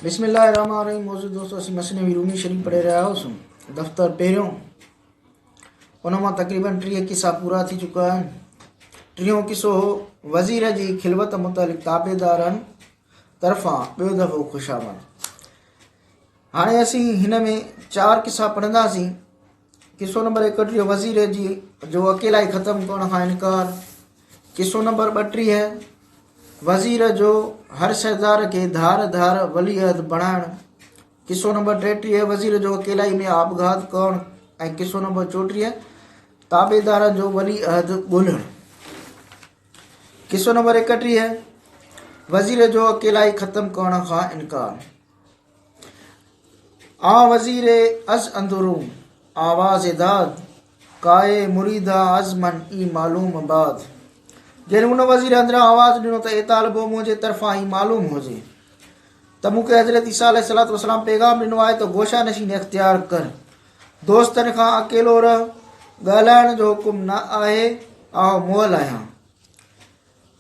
بسم الله الرحمن الرحيم موجود دوستو اسين مثنوي رومي شريف پڙهي رهيا هئاسون دفتر پهريون ان مان تقريبن 30 قصا پورا ٿي چڪا آهن. ٽيهون قصو هو وزير جي خلوت متعلق تابعدارن طرفان ٻيو دفعو خوشامد. هاڻي اسين هن ۾ چار قصا پڙهنداسين. قصو نمبر 31 وزير جي جو اڪيلائي ختم ڪرڻ کان انڪار. قصو نمبر 32 وزير جو هر سردار کي ڌار ڌار ولي عهد بڻائڻ. قصو نمبر 33 وزير جو اڪيلائي ۾ آپگهات ڪرڻ ۽ قصو نمبر 34 تابعدارن جو ولي عهد ڳولڻ. قصو نمبر 31 وزير جو اڪيلائي ختم ڪرڻ کان انڪار. آ وزير از اندرون آواز داد ڪائي مريدا از من اي معلوم باد. جڏهن ان وزير اندران آواز ڏنو ته اي طالبو منهنجي طرفان هي معلوم هجي ته مون کي حضرت عيسيٰ عليه الصلوة والسلام پيغام ڏنو آهي ته گوشه نشين اختيار ڪر، دوستن کان اڪيلو رهه، ڳالهائڻ جو حڪم نه آهي، آئون مئل آهيان.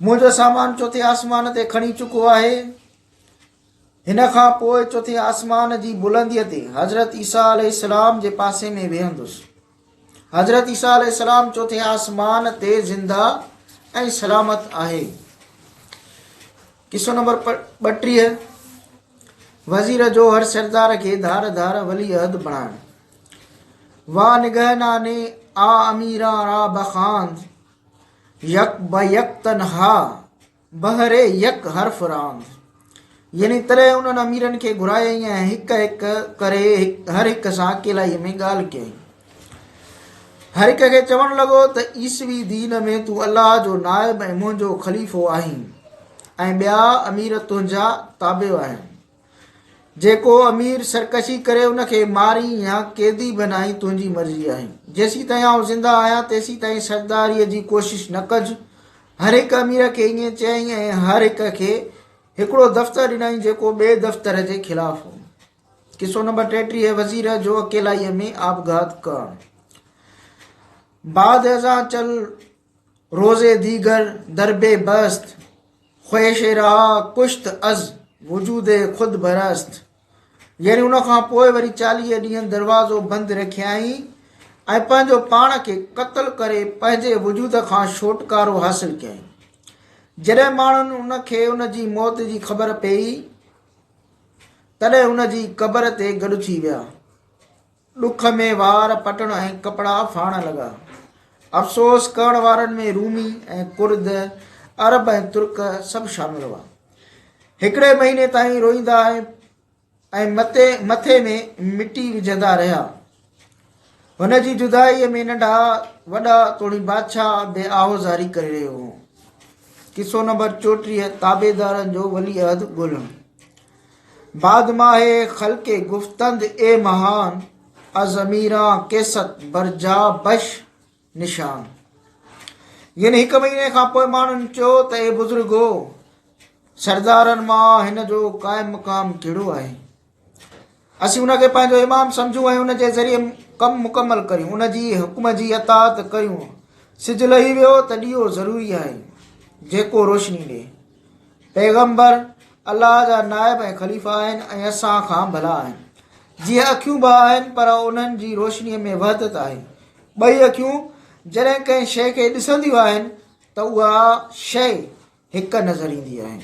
منهنجو سامان چوٿين آسمان تي کڻي چڪو آهي. هن کان پوء چوٿين آسمان جي بلنديء تي حضرت عيسيٰ عليه السلام جي پاسي ۾ ويهندس. حضرت عيسيٰ عليه السلام چوٿين آسمان تي زنده ۽ سلامت آهي. قصو نمبر 32 وزير جو هر سردار کي ڌار ڌار ولي عهد بڻائڻ. وا نگهناني آ اميران را بخاند يڪ به يڪ تنها بهر يڪ حرف راند. يعني تڏهن انهن اميرن کي گهرايائين ۽ هڪ هڪ ڪري هر هڪ سان اڪيلائيء ۾ ڳالهه ڪيائين. هر هڪ کي چوڻ لڳو ته عيسوي دين ۾ تون الله جو نائب ۽ منهنجو خليفو آهين ۽ ٻيا امير تنهنجا تابع آهن. جيڪو امير سرڪشي ڪري ان کي مارين يا قيدي بنائين تنهنجي مرضي آهي. جيسيتائين آئون زنده آهيان تيسيتائين سرداريء جي ڪوشش نه ڪج. هر هڪ امير کي ائين چيائين ۽ هر هڪ کي هڪڙو دفتر ڏنائين جيڪو ٻئي دفتر جي خلاف هو. قصو نمبر 33 وزير جو اڪيلائيء ۾ آپگهات ڪرڻ. بعد ازان چل روز ديگر در بي بست خويش را ڪشت از وجود خود برست يعني ان کان پوء وري 40 ڏينهن دروازو بند رکيائين ۽ پنهنجو پاڻ کي قتل ڪري پنهنجي وجود کان ڇوٽڪارو حاصل ڪيائين. جڏهن ماڻهن ان کي ان جي موت جي خبر پيئي تڏهن ان جي قبر تي گڏ ٿي ويا. ڏک ۾ وار پٽڻ ۽ ڪپڙا ڦاڙڻ لڳا. افسوس ڪرڻ وارن ۾ رومي ۽ ڪرد، عرب ۽ ترڪ سڀ شامل هئا. هڪڙي مهيني تائين روئيندا ۽ مٿي ۾ مٽي وجهندا رهيا. هن جي جدائيء ۾ ننڍا وڏا توڻي بادشاهه به آهوزاري ڪري رهيو هو. قصو نمبر 34 تابعدارن جو ولي عهد ڳولڻ. بعد ماه خلق گفتند اي مهان از اميران ڪيست برجا بش نشان. يعني هڪ مهيني کان پوء ماڻهن چيو ته اي بزرگو! سردارن مان هن جو قائم مقام ڪهڙو آهي؟ اسين ان کي پنهنجو امام سمجهون ۽ ان جي ذريعي ڪم مڪمل ڪريون، ان جي حڪم جي اطاعت ڪريون. سج لهي ويو ته ڏيئو ضروري آهي، جيڪو روشني ڏئي. پيغمبر الله جا نائب ۽ خليفا آهن ۽ اسان کان ڀلا آهن. جيئن اکيون به آهن پر انهن جي روشنيء ۾ وحدت آهي. ٻئي اکيون جڏهن ڪنهن شيء کي ڏسنديون آهن ته اها شيء هڪ نظر ايندي آهي.